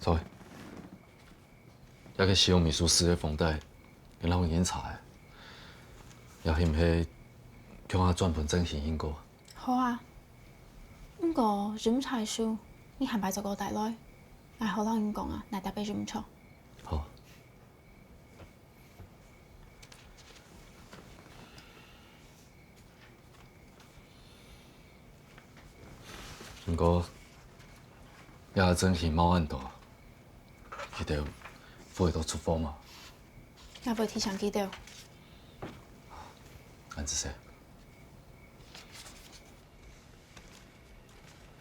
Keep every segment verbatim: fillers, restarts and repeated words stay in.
對，這個使用美術師个封底，𠊎摎你印刷个，也係毋係共下轉分正興印過？好啊，毋過印刷个書，你下擺做過帶來，𠊎好摎你講啊，哪搭个印刷。好。 毋過，這正興無恁多，佢兜赴會到出貨無？𠊎會提醒佢兜。恁仔細。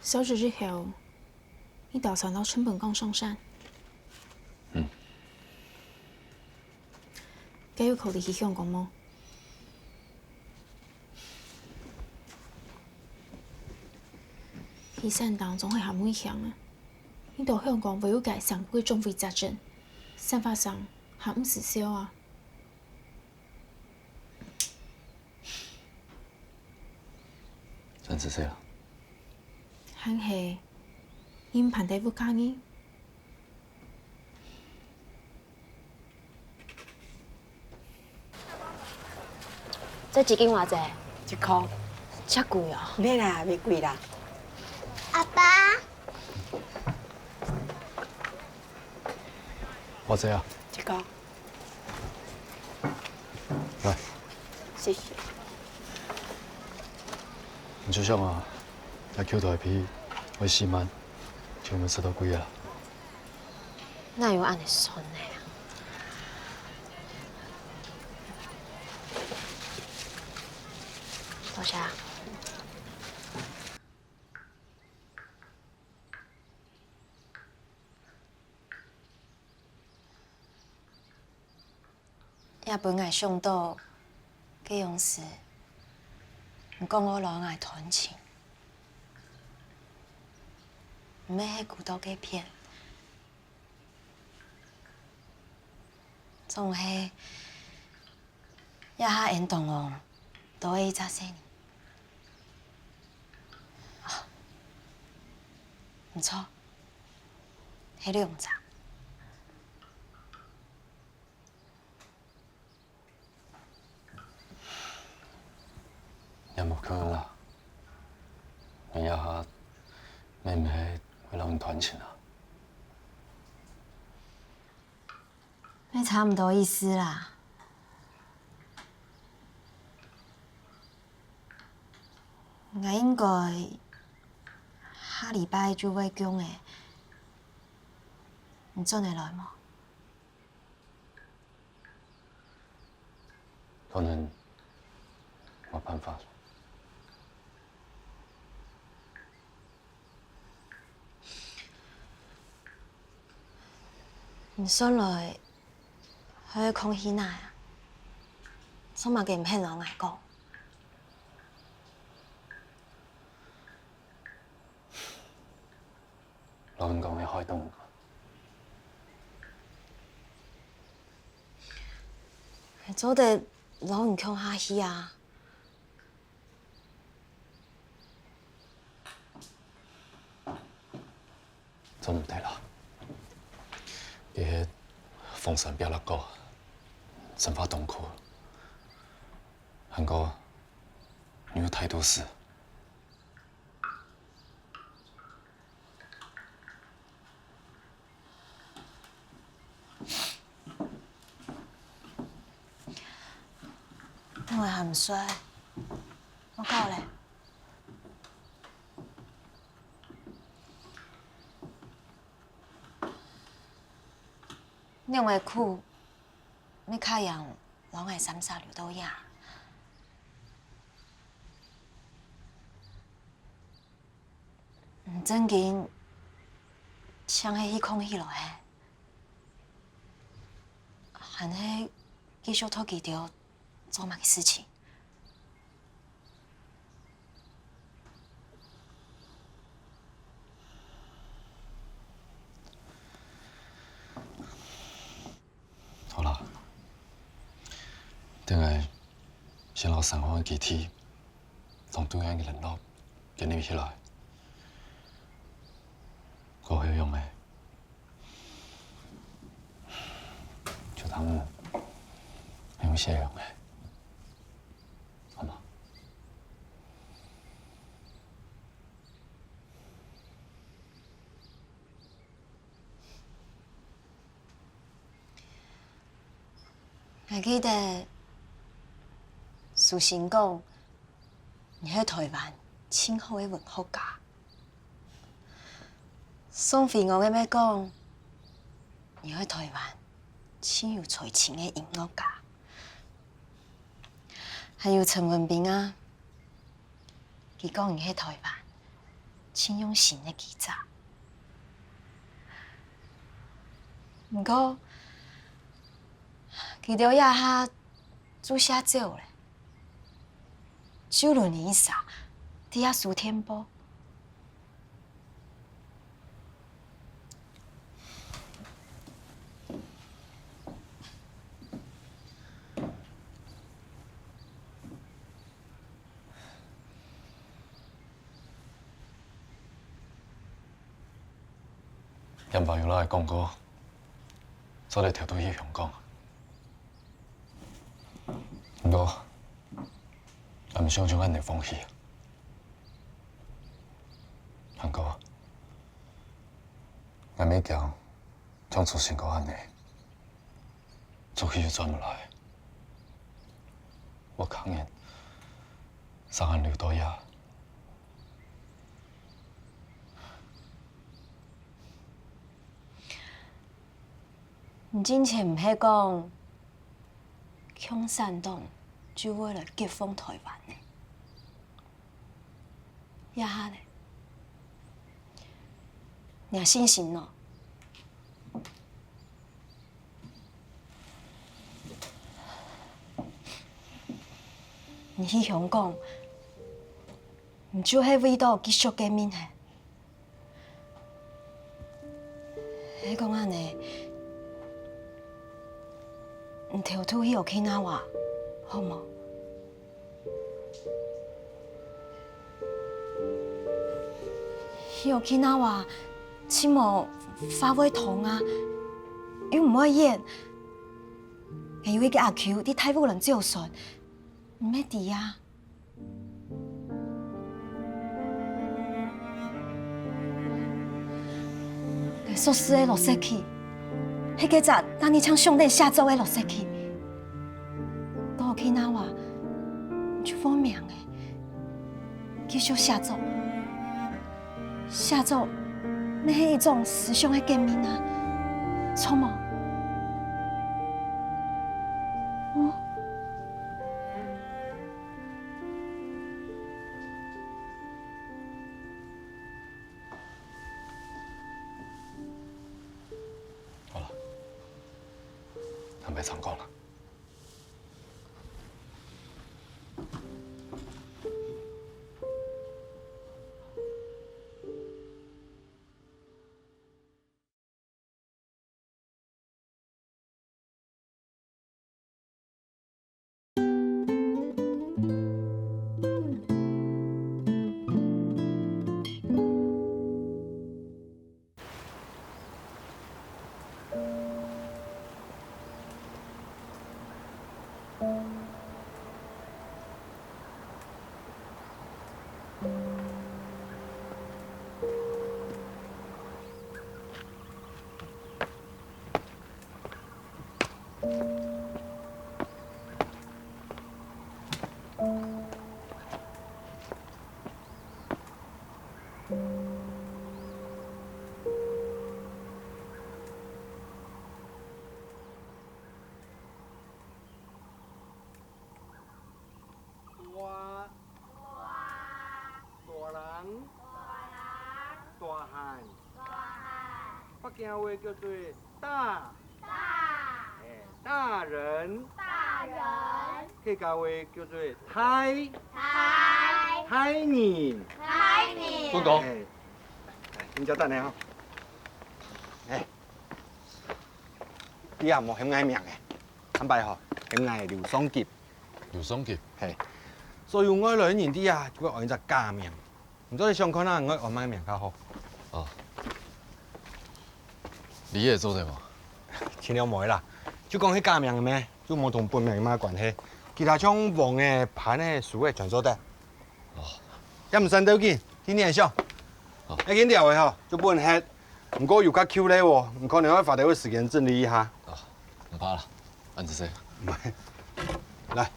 收集以後，你打算摎成本講上山？嗯。 該有考慮去香港無？去山頂總係較危險啊！你到香港會有該上古个中非戰爭，山法上還毋使燒啊！真係這樣。還係，你毋盼得屋下人？ 這一斤偌濟？一箍。遮貴哦。免啦，免貴啦。阿爸。偌濟啊？一箍。來。謝謝。你就想啊，這舊台幣愛四萬，就毋會使到貴啊。 哪有恁仔算个啊？多謝啊。也分𠊎想到，該央時，你講愛摎𠊎斷情，毋係孤獨該片。 總係，這下𠊎當中多一隻細人。啊，毋著，係兩隻。 也無可能啦。𠊎這下乜毋係會摎你斷情啊。也差毋多意思啦。𠊎應該下禮拜就會降个，你轉得來無？ 可能無辦法。你轉來，還愛囥去哪啊？做麼个毋肯摎𠊎講？ 摎你講个海東。做得摎你共下去啊？做毋得啦。該係荒山壁壢溝，生活當苦。還過，你有太多事。 等下還毋睡，無搞咧。仰仔苦，你較贏摎𠊎三儕留到這。 毋正經，像係去囥起來个，還係繼續託佢兜做麼个事情？好啦，等𠊎先摎山項个基地同對岸个聯絡建立起來，過後仰仔，湯圓，用雪用个，好無？ 𠊎記得蘇醒講，你係臺灣盡好个文學家。宋徽昂也講，你係臺灣盡有才情个音樂家。還有陳文彬啊， 佢講你係臺灣盡用心个記者。毋過，佢兜這下就先走咧，就留你一儕，在這收電報。 𠊎朋友摎𠊎講過，做得偷渡去香港。毋過，𠊎毋想像恁仔放棄。還過，𠊎乜驚像蘇醒哥恁仔， 出去又轉毋來。𠊎甘願生還留到這。你進前毋係講，共產黨就會來解放臺灣呢？ 這下呢？你有信心無？你去香港，毋就係為著繼續革命係？係講恁仔，你偷渡去Okinawa，好無？ 去Okinawa，盡無話會通啊，又毋會遠。還有一個阿舅在大武崙走船，你乜知啊？ 該熟事个綠色區，係該隻當日像上帝寫作个綠色區。到Okinawa，你就放命个，繼續寫作。寫作，乜係一種思想个革命啊，著無？嗯。 好了，坦白常講了。大，大人，大漢，北京話叫做大，欸，大人，大人，客家話叫做大，大，大人，大人。不過，欸，來，來，恁仔等下吼。欸，你也無喊𠊎名欸，坦白吼，喊𠊎劉尚吉。 劉尚吉。係，所有外來人知啊，就會安一隻假名。毋知你想看啊，𠊎安麼个名較好？哦，你也做得無？盡量無啦，就講係假名个咩，就無同本名有麼个關係。其他像黃个、潘个、蘇个全做得。哦。也毋使等佢，天天想。哦。愛緊了个吼，就分你歇。毋過有較久咧哦，你可能愛花兜仔時間整理一下。哦，毋怕啦，恁仔細。來。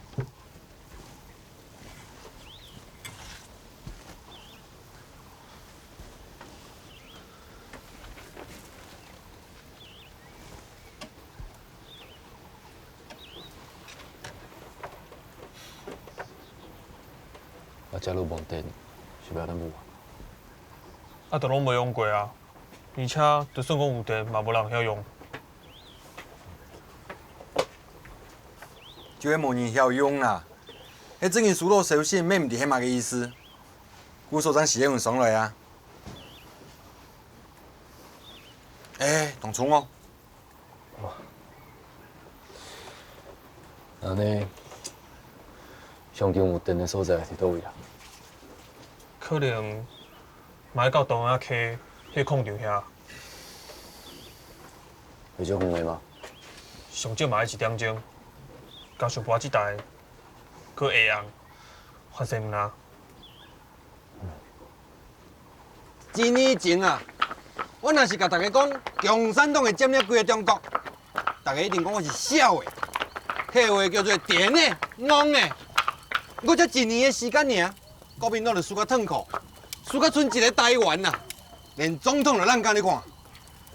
啊，遮路無電，是欲按怎舞啊？啊，都攏無用過啊，而且就算講有電，嘛無人曉用。就係無人曉用啦。係真經收到消息，乜毋知係麼个意思。故所正時間分上來啊。欸，當衝哦！ 恁呢，上近有電个所在係佗位啊？可能嘛愛到東亞溪个礦場遐。會足遠个嗎？上少嘛愛一點鐘，加上跋這台，去會用發生啦。 一年前啊，我若是共大家講共產黨會佔領規个中國，大家一定講我是痟个。該話叫做癲个、戇个。毋過才一年个時間爾，國民黨就輸甲斷褲，輸甲賰一个台灣啊，連總統都懶甲你看。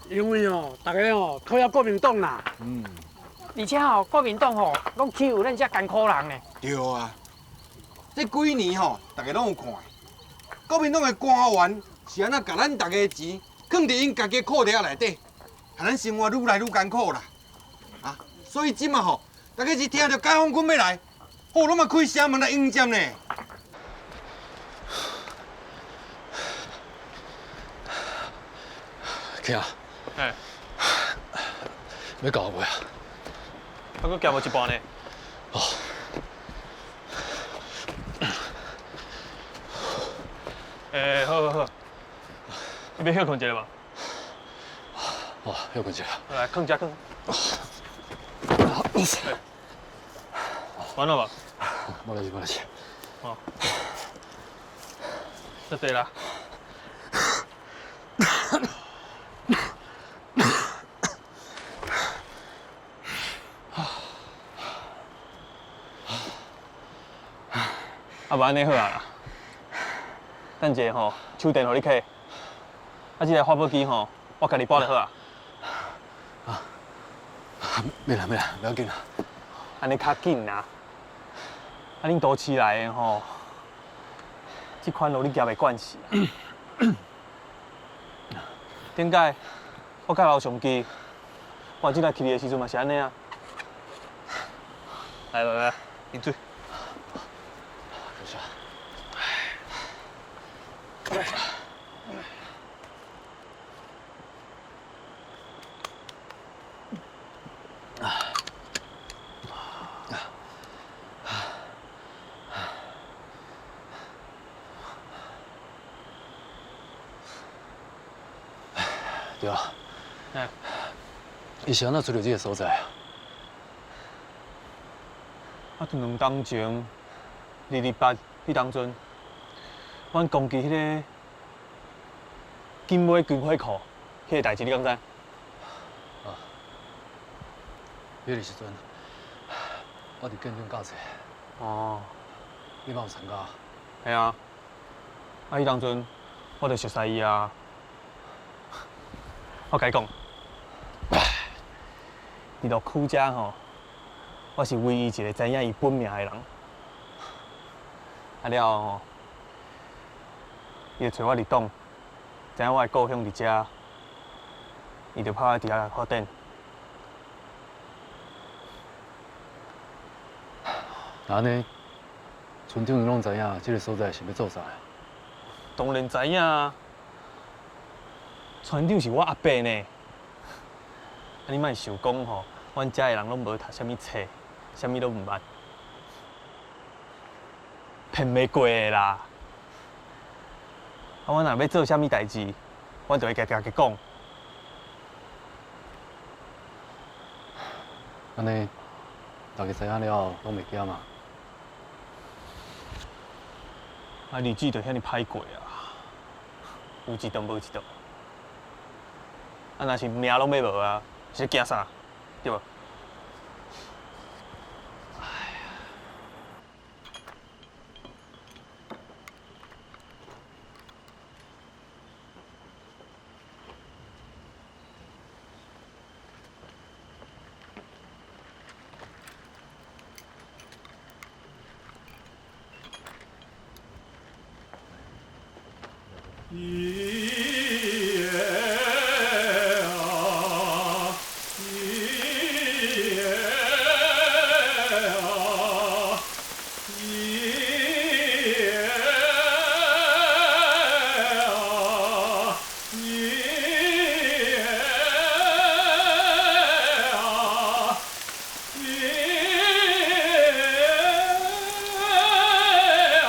因為哦，大家哦，討厭國民黨啦。嗯。而且哦，國民黨吼，攏欺負咱遮艱苦人呢。對啊，這幾年吼，大家攏有看。 國民黨个官員是按怎共咱大家个錢囥佇𪜶家己个褲袋仔內底，害咱生活愈來愈艱苦啦。啊，所以這馬吼，大家是聽著解放軍欲來，吼，攏嘛開城門來迎接呢。兄，嘿。欲到無啊？猶閣行無一半呢。哦。 欸，好好好，你欲歇睏一下無？哦，歇睏一下。來，囥遮囥。欸，有按怎無？無代誌，無代誌。哦，坐咧啦。 啊，無按呢好啊啦。等一下吼，手電予你摕。啊，這台發報機吼，我家己拔就好啊。啊，免啦，免啦，無要緊啦。按呢較緊啊。啊，恁多年來个吼，這款勞力業个慣勢啊。 頂擺我佮老上機，我這擺起去个時陣嘛是按呢啊。來來來，啉水。多謝。 對啊。嘿。你是按怎揣著這个所在啊？啊，就兩冬前，二二八彼當陣，阮攻擊彼个 金尾軍火庫，彼个代誌你敢知？啊，彼个時陣，我佇建中教冊。哦。你嘛有參加？係啊。啊，彼當陣，我就熟似伊啊。我共你講，佇六區遮吼，我是唯一一个知影伊本名的人。啊了後吼， 伊就揣我入黨，知影我的故鄉佇遮，伊就派我佇遐發展。按呢，村長你攏知影這个所在是欲做啥的？當然知影啊，村長是我阿伯呢。啊，你莫想講吼，阮遮的人攏無讀啥物冊，啥物攏毋捌。 騙袂過的啦。啊，阮若欲做啥物代誌，阮就會家己家己講。恁呢，大家知影了，攏袂驚嘛？啊，日子就遐爾歹過啊，有一頓無一頓。啊，若是命攏欲無啊，是咧驚啥？對無？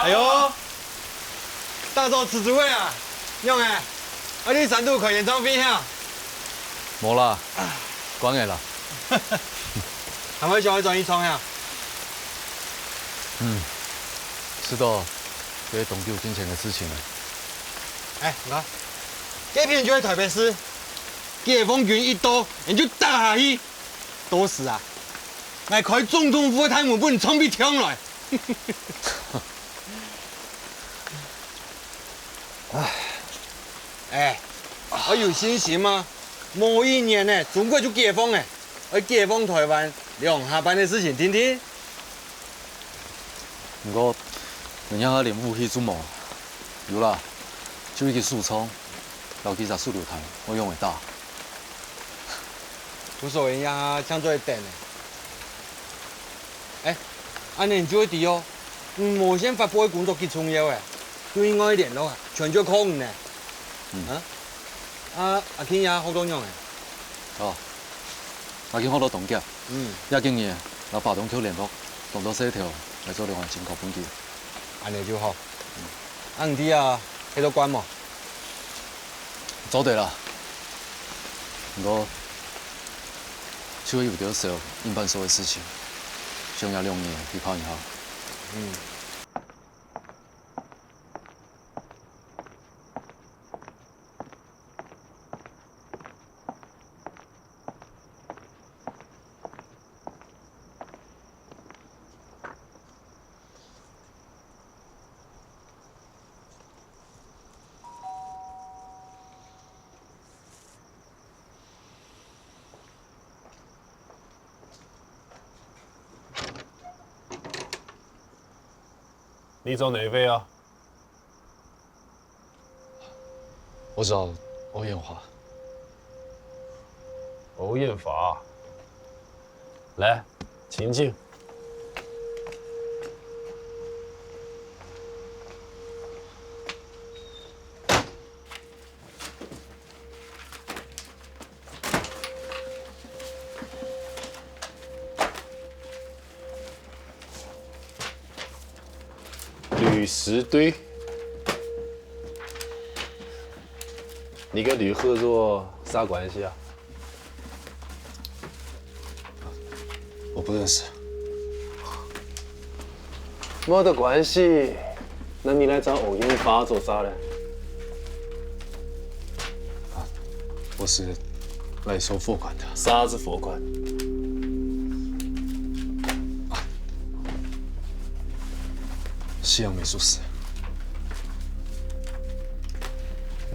哎喲，大早睚睚个啊，仰仔？啊，你山肚開演唱會哈？無啦，關个啦。還會想愛轉去唱哈？嗯，是都，這係當久之前个事情了。哎，你看，這片就係台北市，解放軍一到，人就打下去。 到時啊，𠊎開總統府个大門分你撞忒忒來。哎，愛有信心啊！無一年呢，中國就解放了，愛解放台灣，兩下半个事情定定。 毋過，人這下連武器都無。有啦，就一支手銃，摎幾隻手榴彈，愛仰會打？無所謂，這下正做得等呢。哎，恁呢你就會知哦，你無先發布个工作幾重要欸，對外聯絡啊，全就靠你呢。嗯。啊？啊，阿King也學到仰仔？哦，阿King學到當遽。 嗯。這幾日摎巴東舅聯絡，當多事頭來做兩岸情況分佢。恁呢就好。啊，你知啊，歇到慣無？做得啦。毋過，就係有兜事應辦所个事情，想這兩日去看一下。嗯。 你做哪位啊？ 我找歐艷華。歐艷華，來，請進。旅食隊，你跟呂赫若啥關係啊？我不認識。沒得關係，那你來找歐艷華做啥呢？啊，我是來收貨款的。啥子貨款？啊，西洋美術史。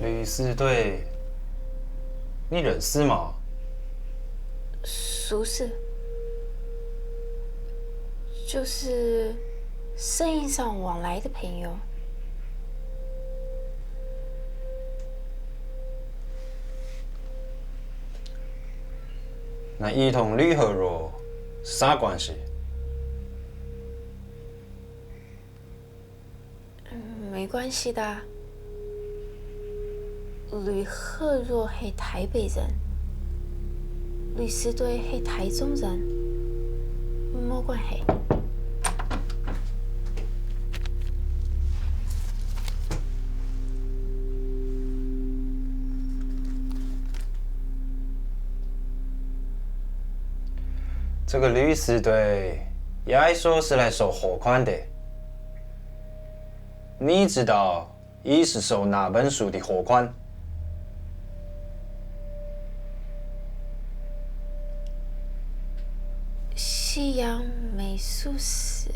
旅食隊，你認識嗎？熟識，就是生意上往來的朋友。 那你同呂赫若啥關係？嗯，沒關係的。呂赫若係台北人，旅食隊係台中人，無關係。這個律師對，也愛說是來收貨款的。你知道佢係收哪本書的貨款？西洋美術史。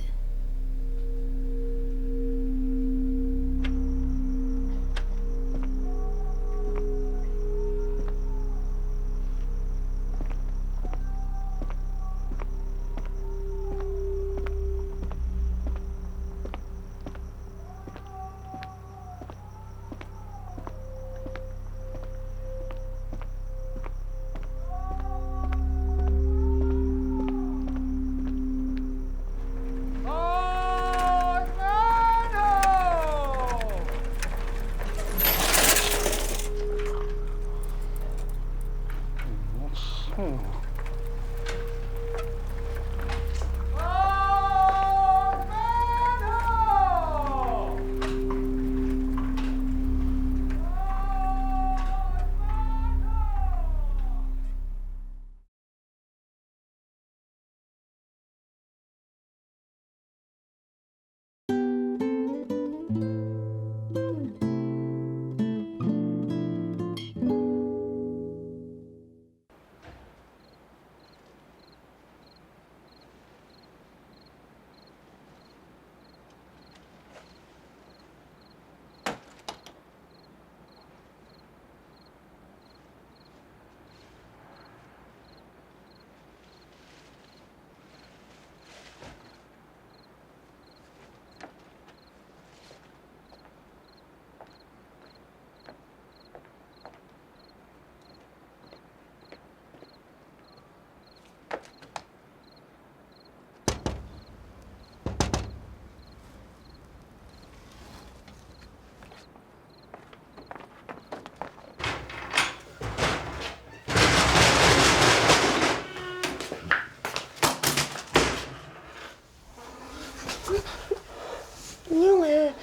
仰仔？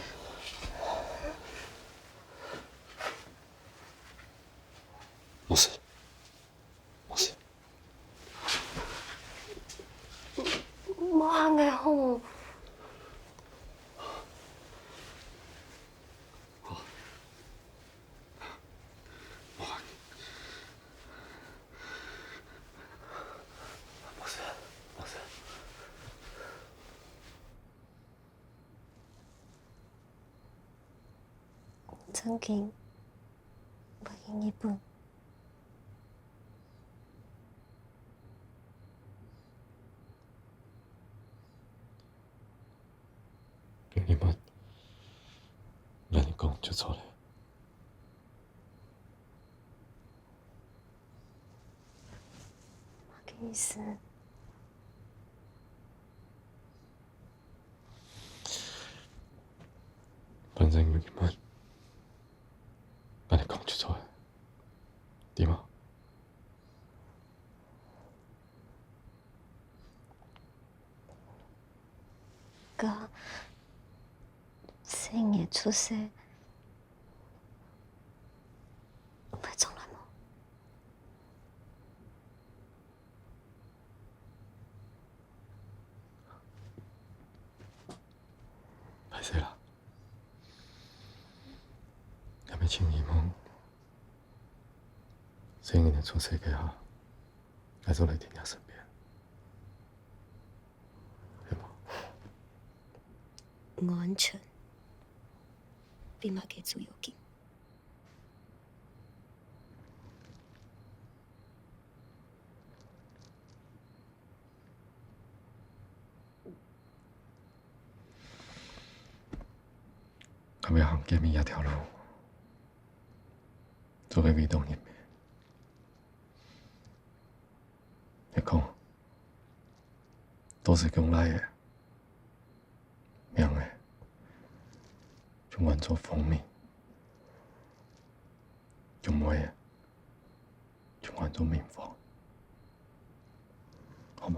無事，無事。無行个吼。好。 正經會去日本？你問，𠊎講就著了。麼个意思？ 反正有你們，恁樣講就著了，對無？該細人仔出世，會轉來無？ 歹勢啦，𠊎乜盡希望，細人仔出世該下，𠊎做來在若身邊，係無？安全，比麼个都要緊。 𠊎會行革命這條路，做个偉大人民。 你看，到時降倈仔，名仔，就安做鳳鳴；降妹仔，就安做明芳，好無？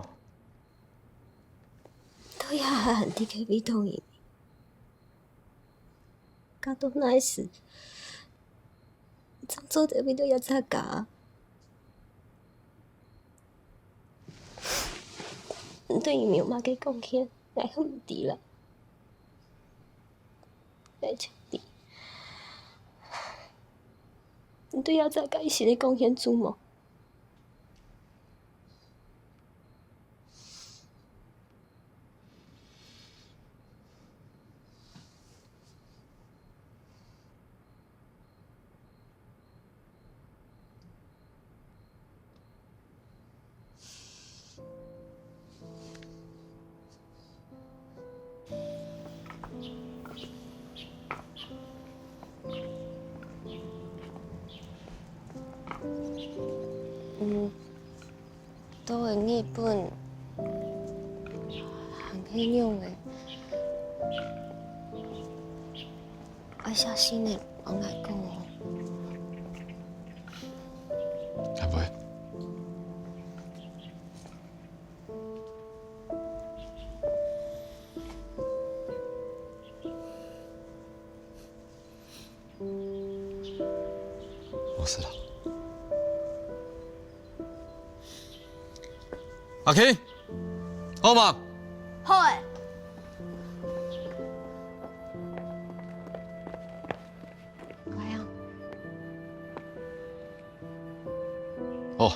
到這下還在該位當人，嫁到哪時，正做得為著這隻家。你對佢有麼个貢獻，𠊎都毋知啦。𠊎就知，你對這隻該死个貢獻做無？ 嗯，到了日本，還係仰仔？愛寫信仔，同𠊎講哦。阿妹。 無事啦。阿K，好無？好欸。來啊。好。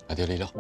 啊，對了。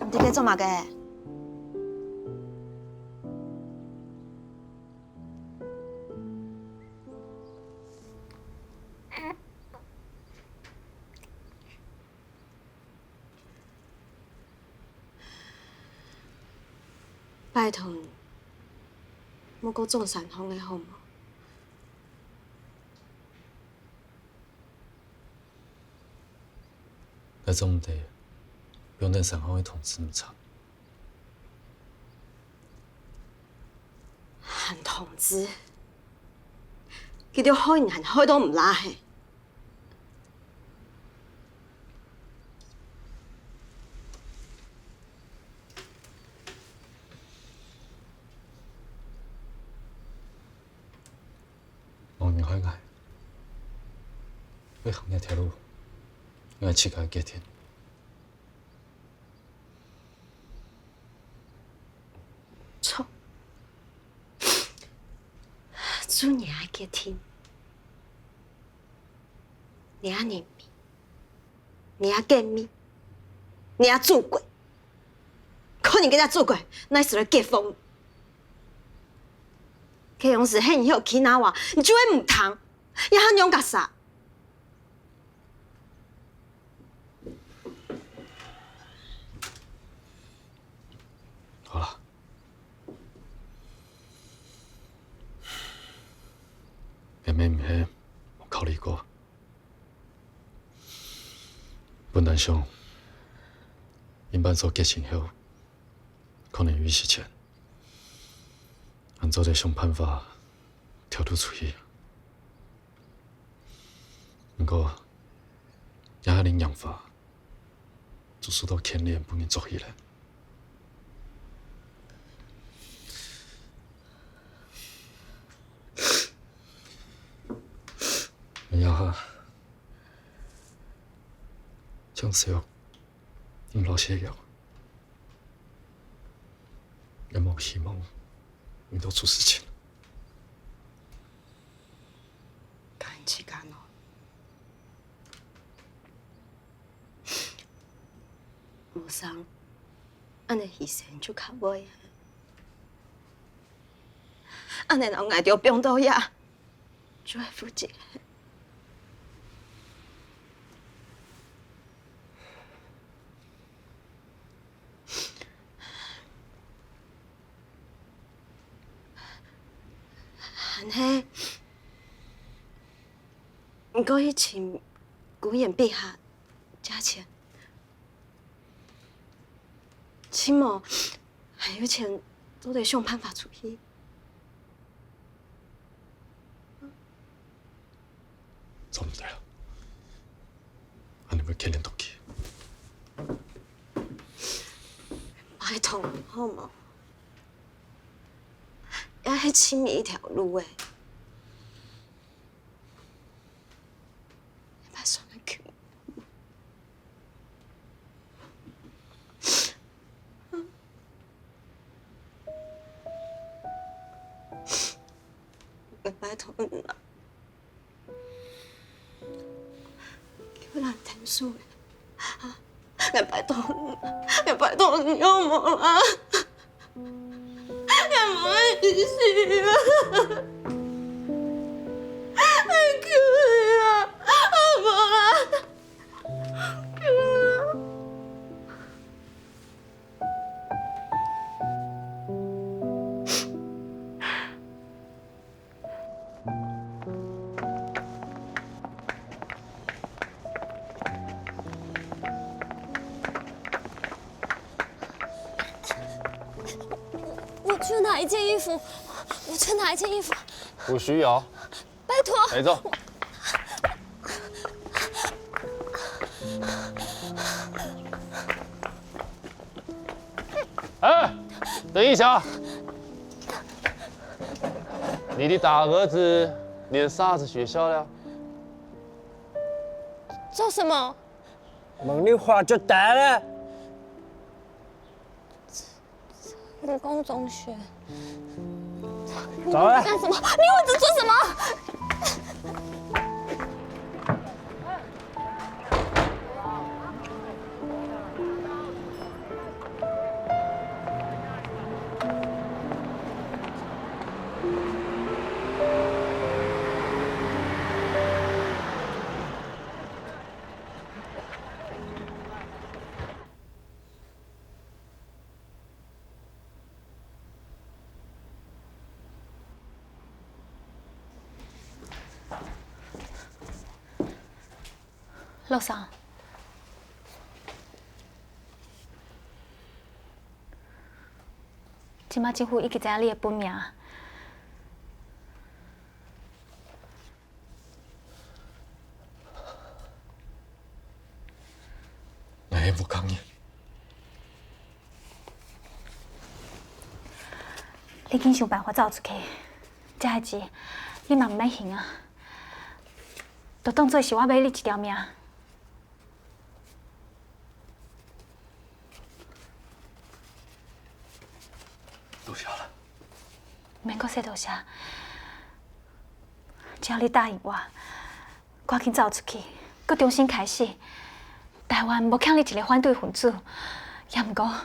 你在該做麼个？ 拜託你，莫過種山項个好無？該種毋得，放等山項个同志毋差。還同志？佢兜害人還害到毋罅係。 無人害𠊎，愛行這條路，𠊎自家決定。著，做若个決定，若人民，若个人民，若祖國，看你个祖國，哪時來解放？ 該央時喊你去Okinawa，你就會毋聽，也還仰結煞。好啦，根本毋係無考慮過。 本來想，恁般做決定後，可能有一息錢，還做得想辦法跳渡出去。毋過，這下恁樣化，就輸到牽連分人捉起來。哎呀，像小 你老實講，也無希望你都出事情。看你自家喏。無想，恁呢犧牲就較會啊。 恁呢摎𠊎兜放到這，就會負責。還係，毋過去尋古言筆下借錢。 盡無還有錢做得想辦法出去。做毋得啊！恁呢會牽連到佢。拜託，好無？這係盡尾一條路欸。拜託你。 𠊎拜託你啦，求你𢯭手，啊！𠊎拜託你，𠊎拜託你，好無啦？𠊎無愛死啊！𠊎求你啦，好無啦？求你啦！ 我去拿一件衣服，我去拿一件衣服。不需要。 拜託。哎，走。哎，等一下。你的大兒子念啥子學校了？做什麼？問你話就答了。 成功中學。走啊！幹什麼？你問這做什麼？老師，這馬政府已經知影你个本名。 𠊎係吳康人。你緊想辦法走出去，這下子你嘛毋免還啊，就當做係𠊎買你一條命。 多謝啦。免講啥多謝。只要你答應𠊎，趕緊走出去，閣重新開始。台灣無欠你一个反對分子，也毋過，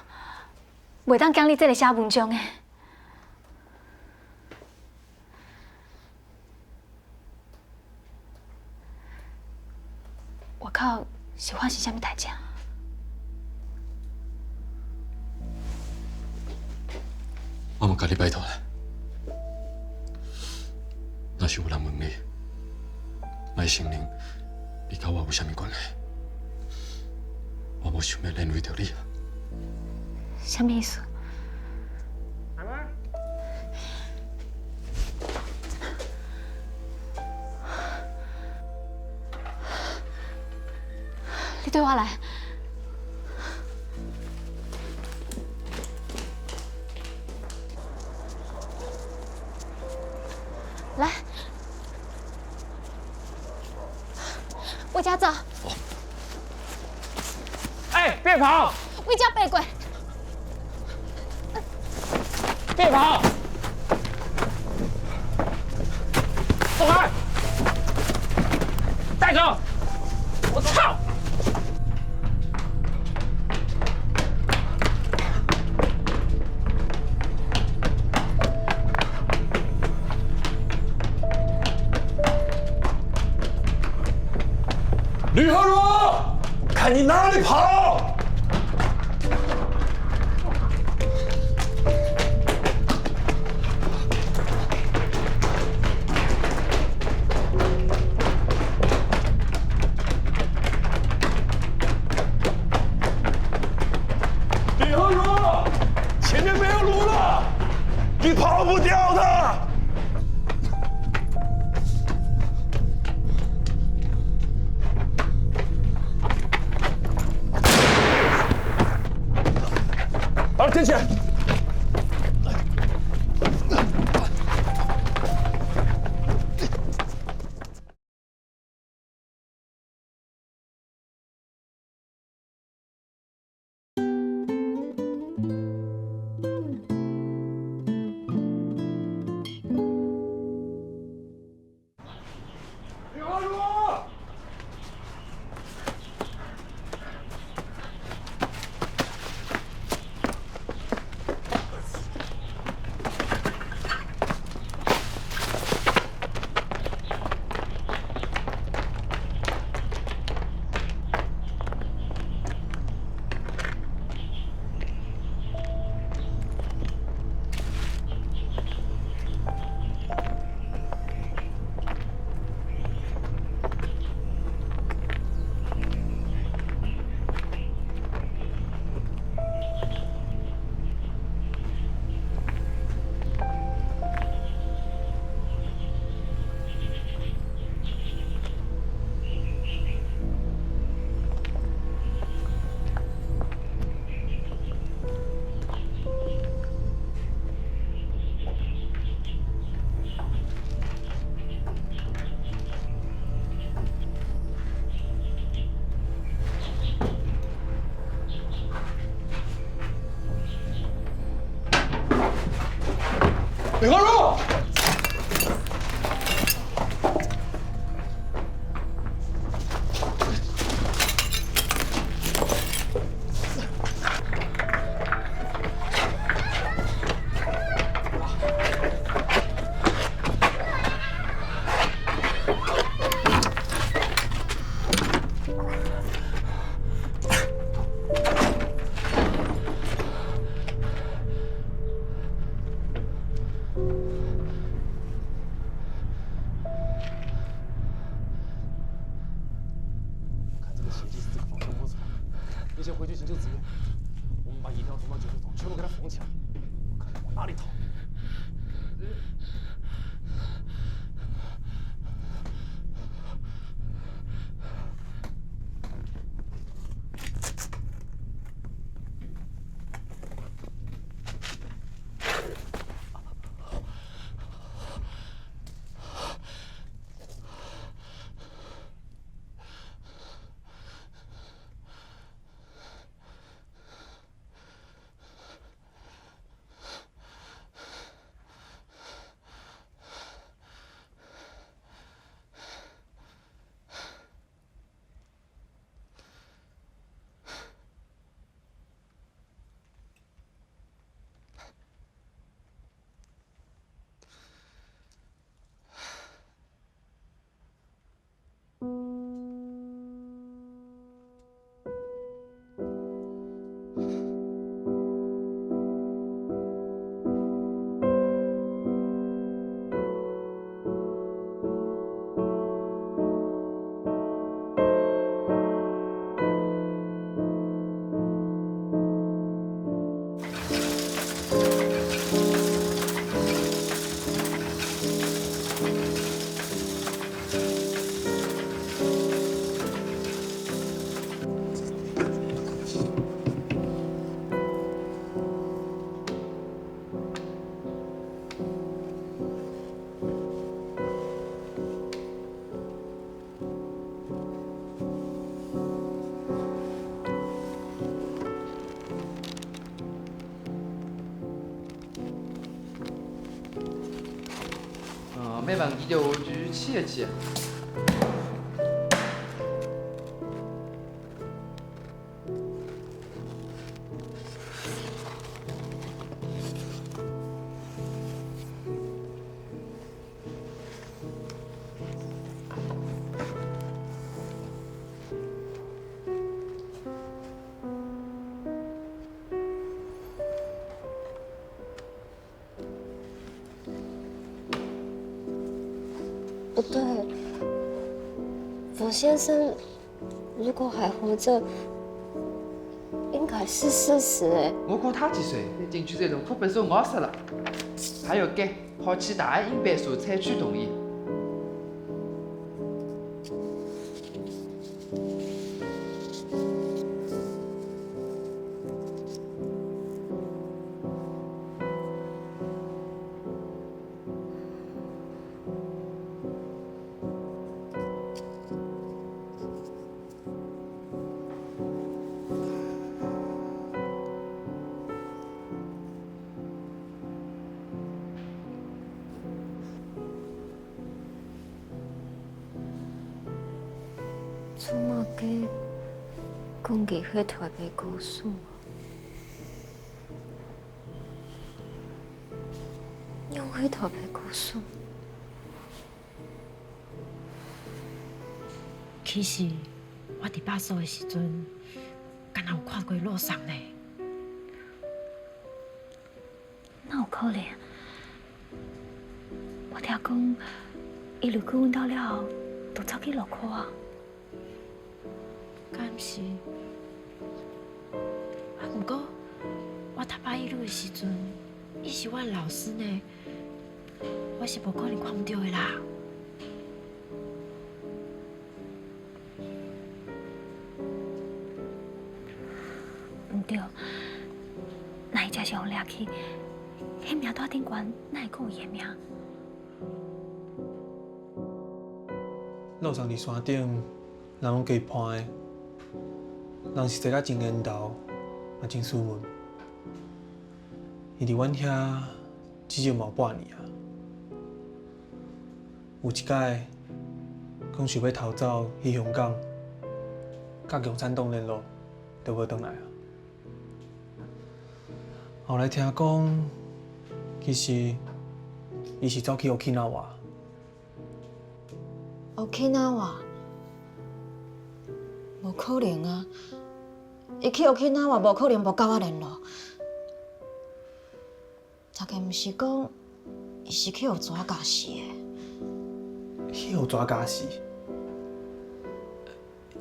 袂當欠你這个寫文章个。 外口是發生啥物代誌啊？我嘛共你拜託啦。若是有人問你，莫承認你佮我有啥物關係。我無想欲連累著你啊。什么意思？你对我来。来。 回家走。哎，别跑！回家别过。别跑！走开！带走！我操！ 吕和如，看你哪里跑！吕和如，前面没有路了，你跑不掉的。 把他捡起来！李高柱！ 看这个血迹是这个方向没错，那些回军行动指挥，我们把一条通道就是全部给他封起来，我看往哪里逃？哦，乜忘記了，我就去一去啊。 不對，佛先生如果還活著，應該是事實欸。我看他幾歲，已經就這種課本書咬煞了。還有个，好去大英別墅採取同意。 做麼个講佢係台北高手啊？仰會台北高手？其實，我佇巴黎个時陣，敢若有看過伊老師呢。 哪有可能？我聽講，伊留過阮兜了後，就走去路口啊。敢毋是？啊，毋過，我讀八一路个時陣，伊是阮老師呢，我是無可能看毋著个啦。 毋對，哪會真想掠去？彼名單頂懸哪會閣有伊个名？老師佇山頂，人攏加伴个，人實在甲真緣投，嘛真斯文。伊佇阮遐至少嘛有半年啊。 有一屆，講想欲逃走去香港，甲共產黨聯絡，就無轉來啊。後來聽講，其實伊是走去Okinawa。Okinawa？無可能啊！伊去Okinawa無可能無甲我聯絡。 大概毋是講，伊是去予蛇咬死的。去予蛇咬死？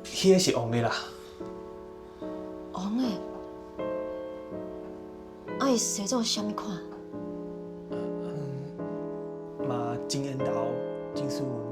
彼个是黃的啦。黃的？啊，伊生做啥物款？嗯，嘛真緣投，真斯文。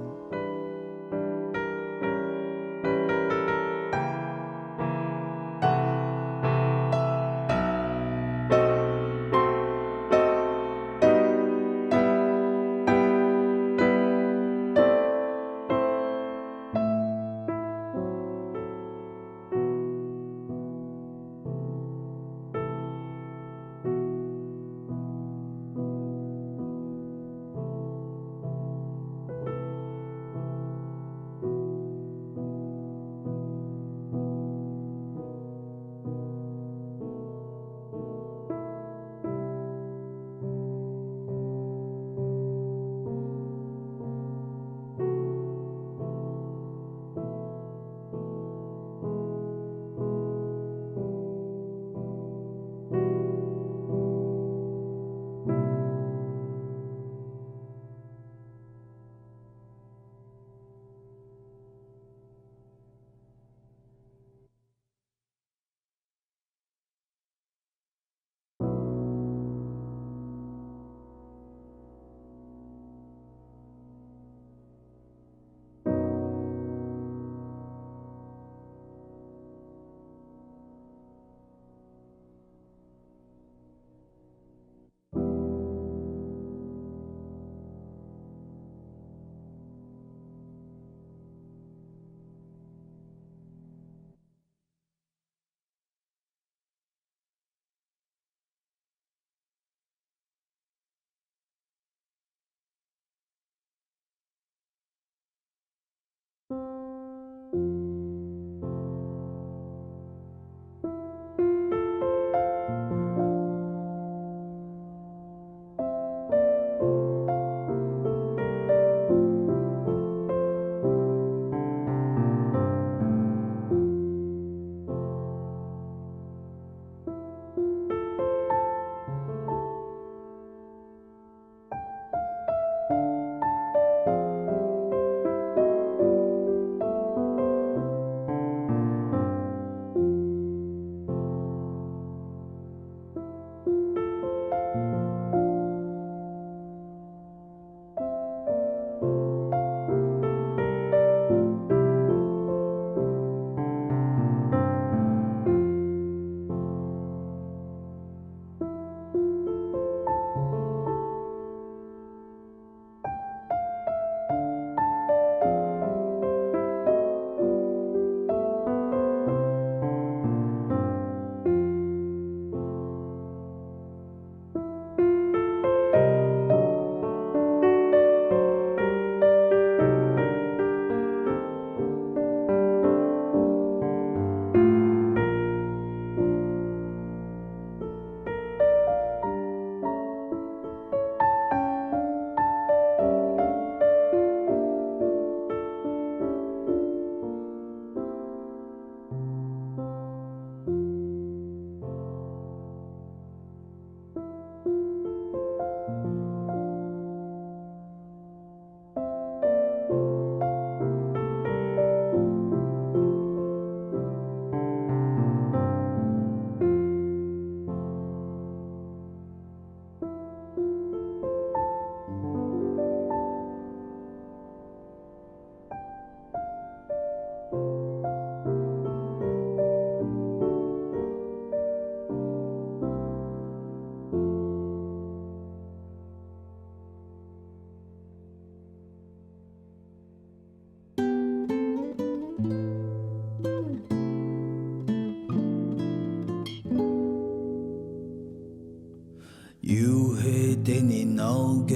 又係得人惱个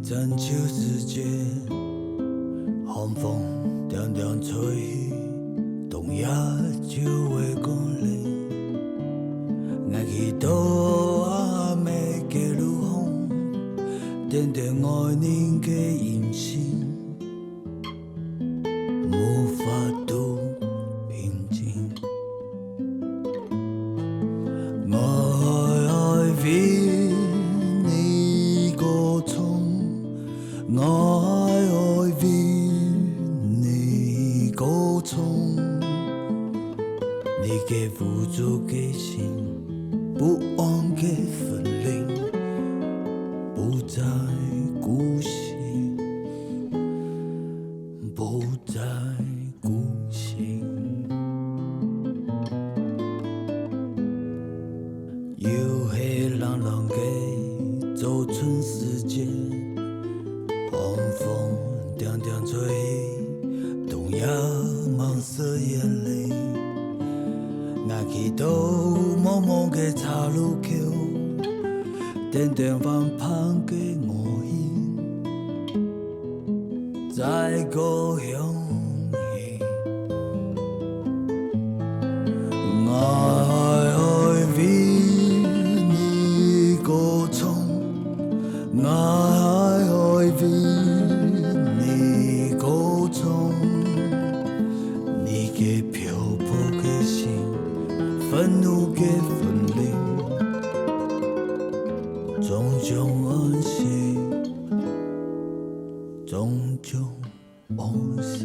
中秋時節，寒風定定吹，冬夜就會過來。𠊎去到阿姆个路項，定定愛人个音信。 無法度平靜。𠊎愛為你歌唱，𠊎愛為你歌唱。你个無助个心，不安个魂靈，不再孤行。 不再孤行。又係冷冷个早春時節，寒風定定吹，冬夜芒草遠離。𠊎去到茫茫个岔路口，定定還盼个我心。 再過響起。𠊎愛為你歌唱，𠊎愛為你歌唱。你个漂泊个心，憤怒个魂靈，終將安息。 終將安息。